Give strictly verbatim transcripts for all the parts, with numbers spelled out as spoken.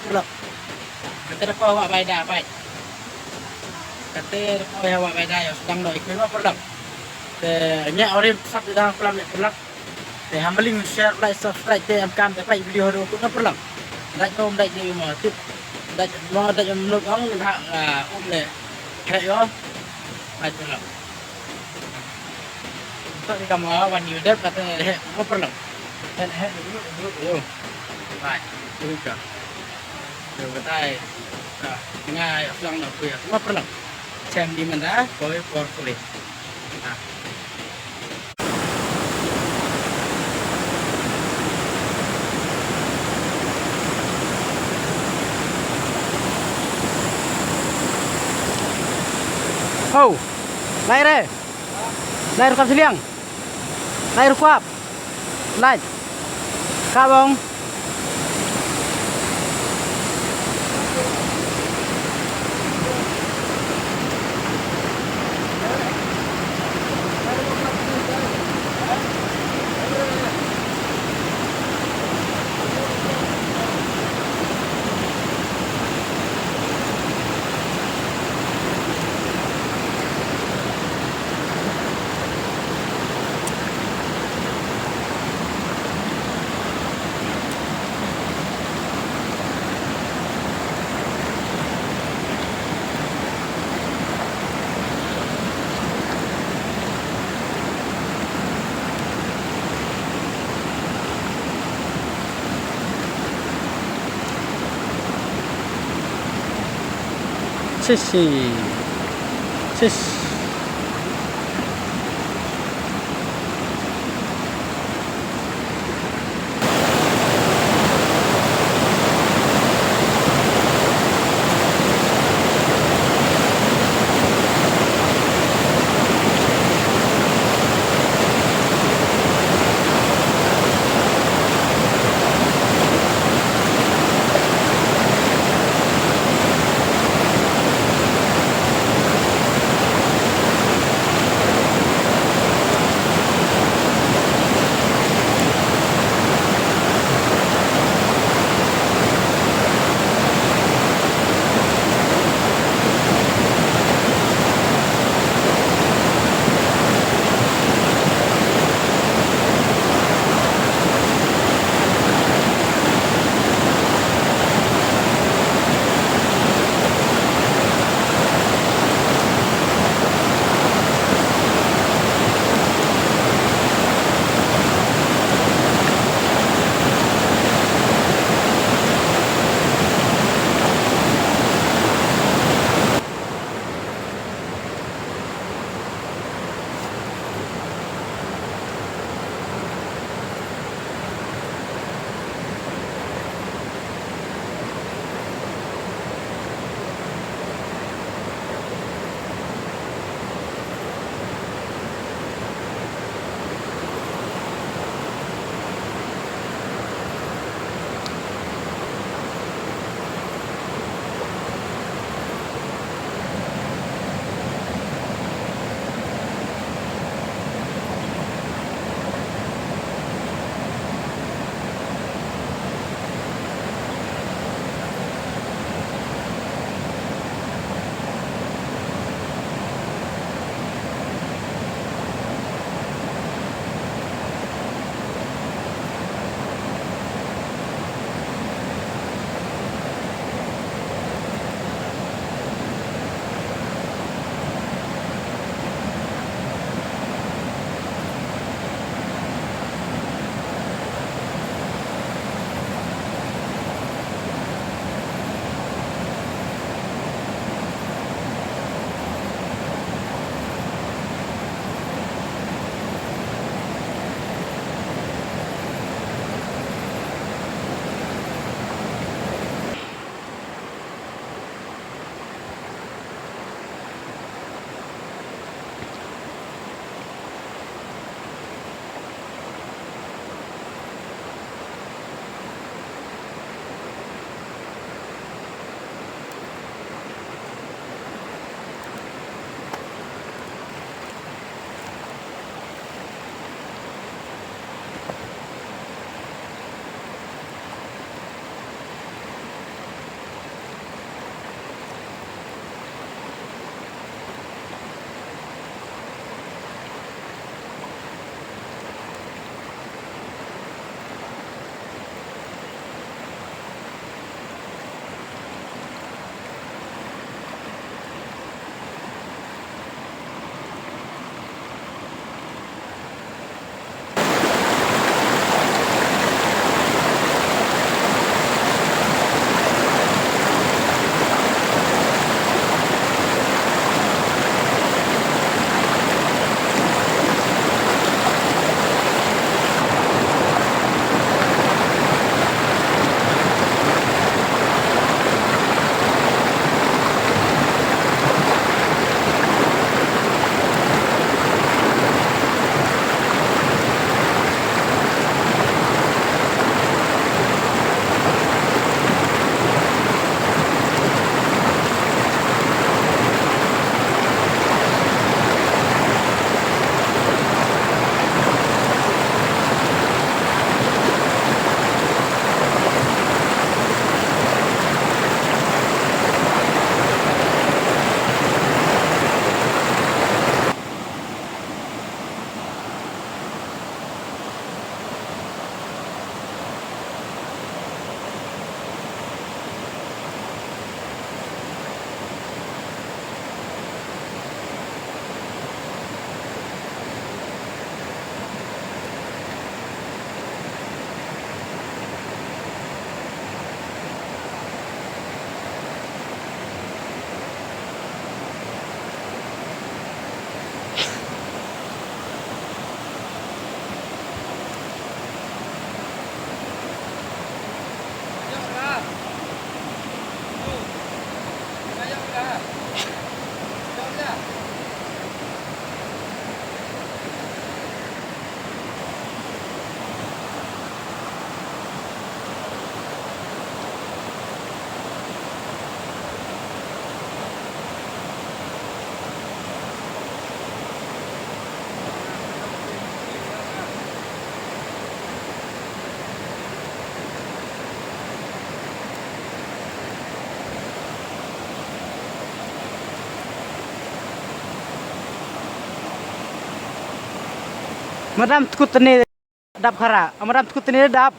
Paralok. Kata da poi Wah Bai Da, bai. Kata da poi Wah Bai Da, ïa sdang noh ïa ki mo paralok. Te ngi ori sap da plam ïa paralok. Te hamba ling share, like, subscribe te em kam te pait video haduh kut na paralok. Dait mo dait di mo tip. Dait mo dait mo nuk ong ha um le. Kre yo. Pait paralok. Tok di kama wan yu dep kata he mo paralok. He he dulu dulu yo. Bai. Dulu ka. Yo batai. Ka. Nga yo sang na kuya. Mo paralok. Chem di manda koi por kuli. Oh, lai re. Lai rukwap siliang. Lai rukwap. Lai. Kabong. Sisi. Sis. Madam tkut tane dap khara. Madam tkut tane dap.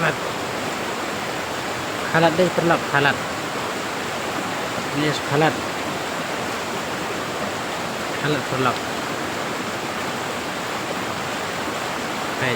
Khalat. Khalat dei paralok, khalat. Yes, khalat. Khalat paralok. Hai.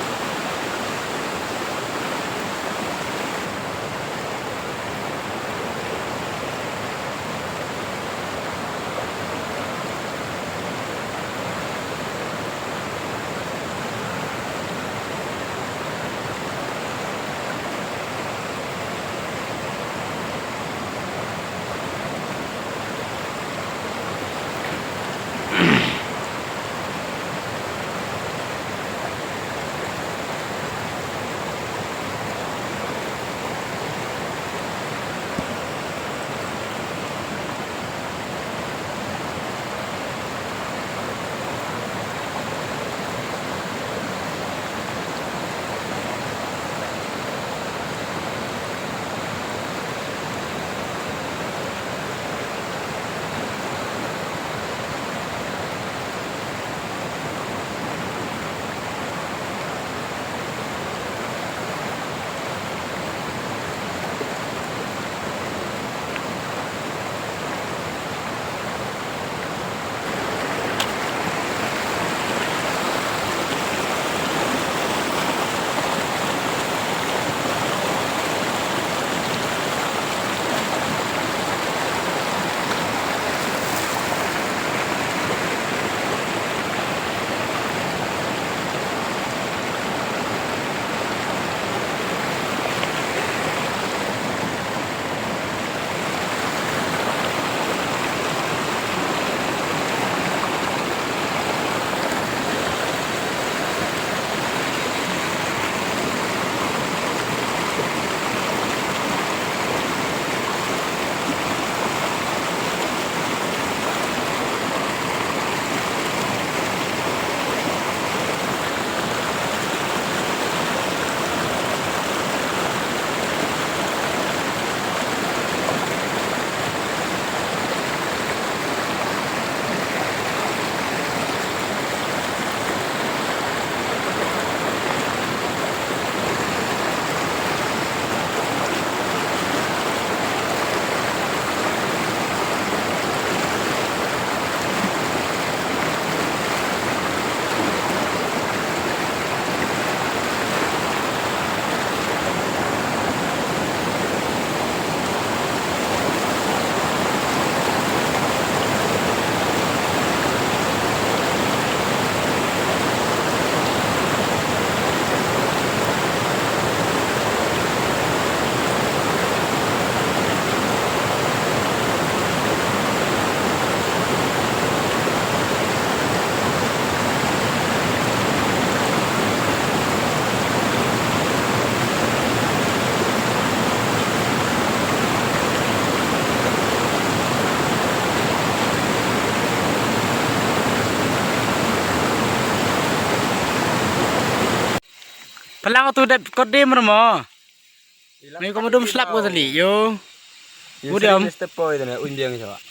Palang tu dep kot dem remo. Ni ko mudum slap ko tali yo. Yo. Udah, Om. Step boy tu na, un biang sa.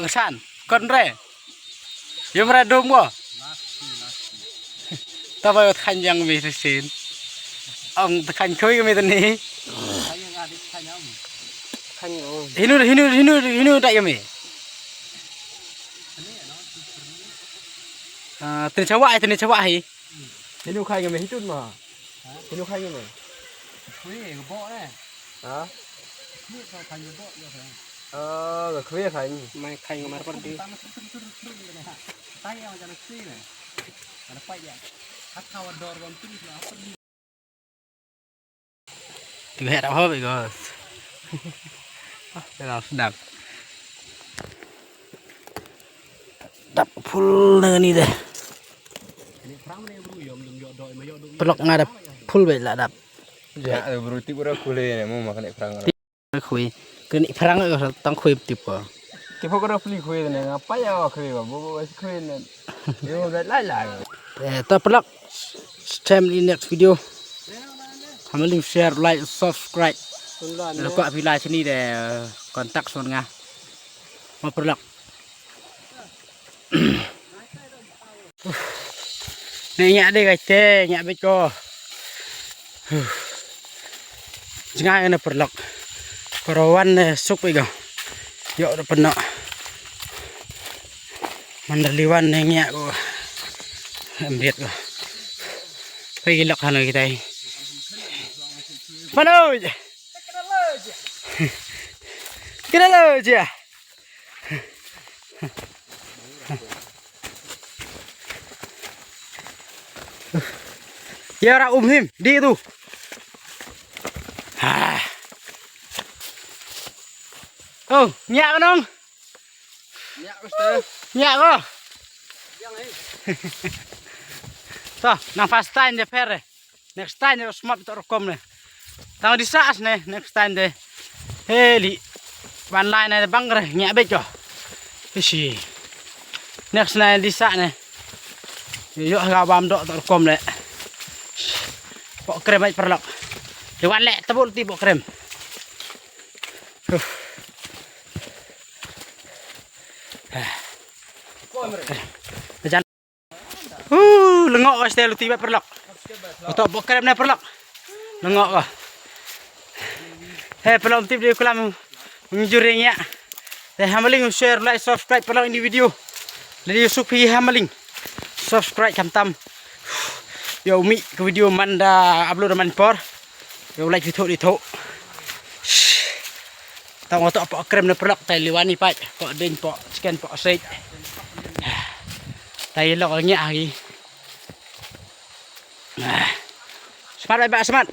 Ngesan, kon re. Yo mra dum ko. Ta ba khan jang mi sin. Ong ta khan khui mi tani. Hinu, hinu, hinu, hinu da yo mi. Ah, tani chawa, tani chawa hi. Hinu khai nga me hitun ma. Hinu khai nga me. Khui ga bo ne. Ha? Khui ga khai ga bo yo khai. Ah, ga khui khai ni. Mai khai nga mar par di. Tang sur sur sur sur ne ha. Tai ya jana si ne. Ana pai ya. Hat khawa dor wan tu ni na. Ti beh rap ho beh gos. Ah, dah sedap. Dap full na ni deh. Pelok nga dap full beh la dap. Ya, bro, ti bro kule ne, mo makan ek perang. Khui. Kini perang ko tang khui tip ko. Tipo ko pli khui ne, ngapa ya khui ba bo bo khui ne. Yo da lai lai. Eh, to pelok. Time in next video. Hamaling share, like, subscribe. Lo ko api lai sini de, kontak son nga. Ma pelok. Ne nya de kai te nya bit ko. Jngai ne pelok. Korowan ne suk bit ko. Yo de peno. Mandaliwan ne nya ko. Embit ko. Pai gilok hano kitai. Pano. Kena lo je. Ya ra um him di tu. Ah. Oh, nyak nong. Nyak ko. Nyak ko. To, nang first time je pher. Next time ne smat to rukom ne. Tang di sas ne next time de. Heli. Ban lai ne bang re nya bej ko. Isi. Next ne di sa ne. Yo ga bam do to rukom le. Pok krem ai perlok. Dewan le tebul ti pok krem. Huh. Jan. Uh, lengok ko stel uti ba perlok. Utok bokrem ne perlok. Lengok ko. He perlok uti di kulam. Menjur ya. Te hamaling share, like, subscribe perlok ini video. Lagi Yusuf hi hamaling. Subscribe tam tam. Yo mi ke video manda upload man por. Yo like video di tu. Tang otok pok krem ne perlok tai liwani pai. Pok ding pok chicken pok sek. Tai lok ngi agi. Semat bai ba semat.